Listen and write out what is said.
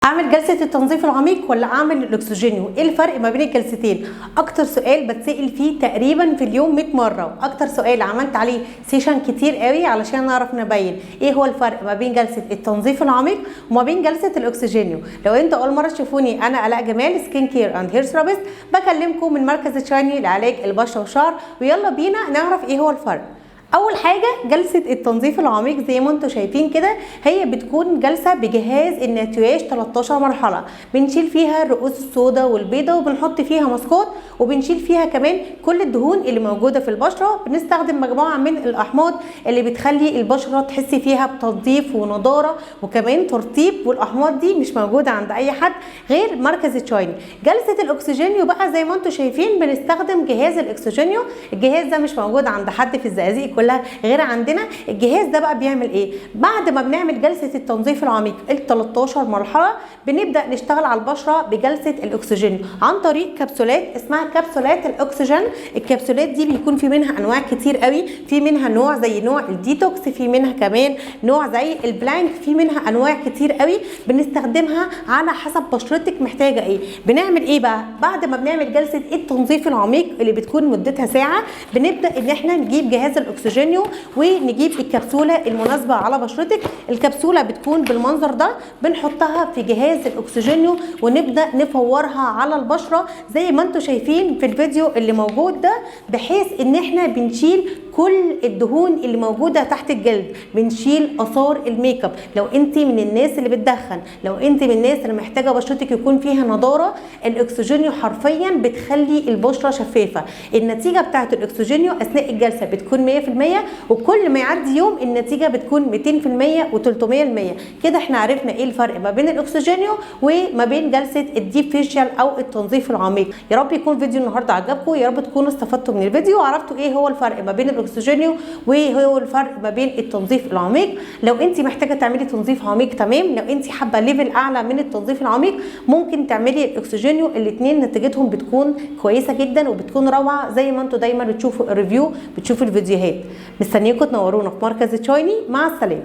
اعمل جلسه التنظيف العميق ولا اعمل الاكسجينيو؟ ايه الفرق ما بين الجلستين؟ اكتر سؤال بتسال فيه تقريبا في اليوم 100 مره، واكتر سؤال عملت عليه session كتير قوي علشان نعرف نبين ايه هو الفرق ما بين جلسه التنظيف العميق وما بين جلسه الاكسجينيو. لو انتوا اول مرة تشوفوني، انا الاء جمال، skin care and hair therapist، بكلمكم من مركز تشايني لعلاج البشرة والشعر، ويلا بينا نعرف ايه هو الفرق. اول حاجه، جلسه التنظيف العميق زي ما انتم شايفين كده هي بتكون جلسه بجهاز الناتيواش 13 مرحله، بنشيل فيها الرؤوس السوداء والبيضاء، وبنحط فيها ماسكات، وبنشيل فيها كمان كل الدهون اللي موجودة في البشره. بنستخدم مجموعة من الاحماض اللي بتخلي البشرة تحسي فيها بتنظيف ونضاره وكمان ترطيب، والاحماض دي مش موجودة عند اي حد غير مركز تشايني. جلسه الاكسجينيو بقى زي ما انتم شايفين بنستخدم جهاز الاكسجينيو. الجهاز ده مش موجود عند حد في الزقازيق كلها غير عندنا. الجهاز ده بقى بيعمل ايه؟ بعد ما بنعمل جلسه التنظيف العميق ال 13 مرحله، بنبدا نشتغل على البشرة بجلسة الاكسجين عن طريق كبسولات اسمها كبسولات الاكسجين. الكبسولات دي بيكون في منها انواع كتير قوي، في منها نوع زي نوع الديتوكس، في منها كمان نوع زي ال blank، في منها انواع كتير قوي بنستخدمها على حسب بشرتك محتاجه ايه. بنعمل ايه بقى بعد ما بنعمل جلسه التنظيف العميق اللي بتكون مدتها ساعه؟ بنبدا ان احنا نجيب جهاز الاكسجينيو ونجيب الكبسولة المناسبة على بشرتك. الكبسولة بتكون بالمنظر ده، بنحطها في جهاز الاكسجينيو ونبدا نفورها على البشرة زي ما انتم شايفين في الفيديو اللي موجود ده، بحيث ان احنا بنشيل كل الدهون اللي موجودة تحت الجلد، بنشيل اثار الميك اب. لو انت من الناس اللي بتدخن، لو انت من الناس اللي محتاجه بشرتك يكون فيها نضاره، الاكسجينيو حرفيا بتخلي البشرة شفافه. النتيجة بتاعت الاكسجينيو اثناء الجلسة بتكون 100%، وكل ما يعدي يوم النتيجة بتكون 200% و300%. كده احنا عرفنا ايه الفرق ما بين الاكسجينيو وما بين جلسه ال deep facial او التنظيف العميق. يا رب يكون فيديو النهارده عجبكم، يا رب تكونوا استفدتوا من الفيديو وعرفتوا ايه هو الفرق ما بين الاكسجينيو وايه هو الفرق ما بين التنظيف العميق. لو انت محتاجه تعملي تنظيف عميق تمام، لو انت حابة level اعلى من التنظيف العميق ممكن تعملي الاكسجينيو. الاثنين نتيجتهم بتكون كويسة جدا وبتكون روعه زي ما انتم دايما بتشوفوا ال review، بتشوفوا الفيديوهات. مستنيكم تنورونا في مركز تشايني. مع السلامه.